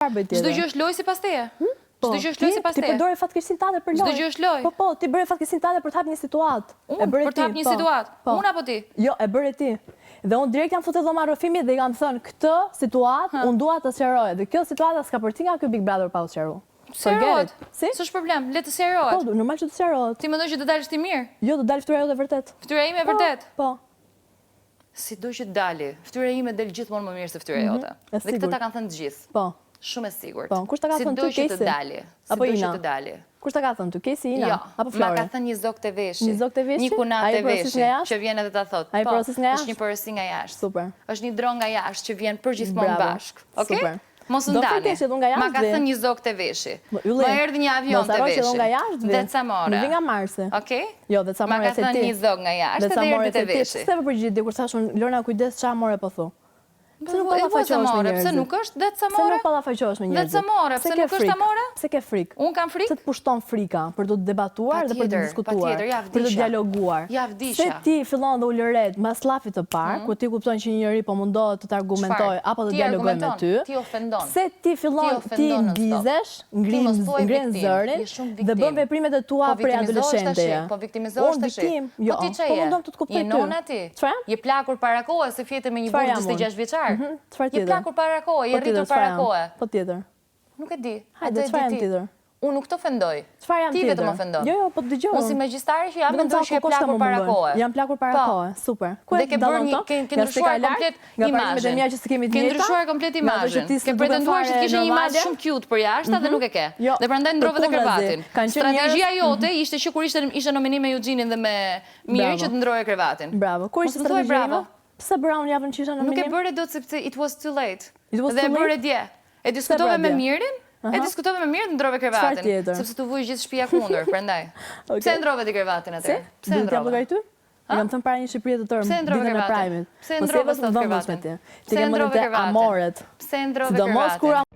Çfarë bëj tjetër? Çdo gjë është lojë sipas teje? Hm? Po, Çdo gjë është lojë sipas teje. Ti përdore fatkeqësinë tënde për lojë. Çdo gjë është lojë. Po, po, ti bëre fatkeqësinë tënde për të hapë një situatë. Unë për të hapë një po, situatë. Po. Unë apo ti? Jo, e bëre ti. Dhe unë direkt jam futur te dhoma e rrëfimit dhe i kam thënë këtë situatë unë dua të sqaroj. Dhe kjo situata s'ka për ti nga ky Big Brother pa u sqaru. Sqarohet. Si? S'është problem, le të sqarohet. Po, normal që të sqarohet. Ti mendon që do dalësh ti mirë? Jo, do dalë fytyra jote e vërtetë. Fytyra ime e po, vërtetë? Po. Sido që të dali, fytyra ime del gjithmonë më mirë se fytyra mhm, jote. Dhe këtë ta kanë thënë të gjithë. Po. Shumë e sigurt. Po, kush ta ka thënë ty Kesi? Sido që të dali. Apo Sido që të dali. Kush ta ka thënë ty Kesi Ina? Jo, apo Flori? Ma ka thënë një zog te veshi. Një zog te veshi? Një kunatë te veshi që vjen edhe ta thotë. Ai po, porosis nga jashtë? Është një porosi nga jashtë. Super. Është një dron nga jashtë që vjen përgjithmonë bashkë. Okej? Super. Mos u ndani. Ma ka thënë një zog te veshi. Më erdhi një avion te veshi. Dhe ca more. Nuk vjen nga Marsi. Okej? Jo, dhe ca more Ma ka thënë një zog nga jashtë dhe erdhi te veshi. Pse më përgjigje kur thashë unë Lorna kujdes ça more po thu. Pse nuk ballafaqohesh me njerëzit? Pse nuk është dhe ca more? Pse nuk ballafaqohesh me njerëzit? Dhe ca more, pse nuk është amore? Pse ke frikë? Unë kam frikë? Pse të pushton frika për të debatuar dhe për të diskutuar, për të dialoguar? Ja vdisha. Pse ti fillon dhe ulëret mbas llafit të parë, mhm. kur ti kupton që një njeri po mundohet të të argumentojë apo të dialogojë me ty? Ti ofendon. Pse ti fillon ti ndizesh, ngrin zërin dhe bën veprimet e tua po prej adoleshenteje? Po viktimizohesh tash. Jo, po ti po mundohem të të kuptoj ty. Je nona ti. Çfarë? Je plakur para kohe se fjete me një burrë 46 vjeçar. Mhm, çfarë tjetër? Je plakur para kohe, je po rritur para kohe. Po tjetër. Nuk e di. Hajde, çfarë jam tjetër? Unë nuk të ofendoj. Çfarë jam tjetër? Ti vetëm ofendon. Jo, jo, po të dëgjoj. Unë si magjistare që jam mendoj që je plakur para kohe. Jam plakur para po. kohe, super. Ku e ke bërë një ke ke ndryshuar komplet imazhin. Nga mia që s'kemi të njëjta. Ke ndryshuar komplet imazhin. Ke pretenduar që të kishe një imazh shumë cute për jashtë dhe mhm. nuk e ke. Jo, dhe prandaj ndrove dhe krevatin. Strategjia jote ishte që kur ishte ishte nominim me Euxhinin dhe me Mirin që të ndroje krevatin. Bravo. Ku ishte strategjia ime? Pse bëra unë javën që isha nominim? Nuk e bëre dot sepse it was too late. Dhe e bëre dje. E diskutove me Mirin, e diskutove me Mirin dhe ndrove krevatin. Sepse t'u vu gjithë shtëpia kundër, prandaj. Pse ndrove ti krevatin atëherë? Pse ndrove? Do t'jap llogari ty? E kam thënë para një Shqipërie të tërë, ditën e prajmit. Pse ndrove sot krevatin? Ti ke mendjen te amoret. Pse ndrove krevatin?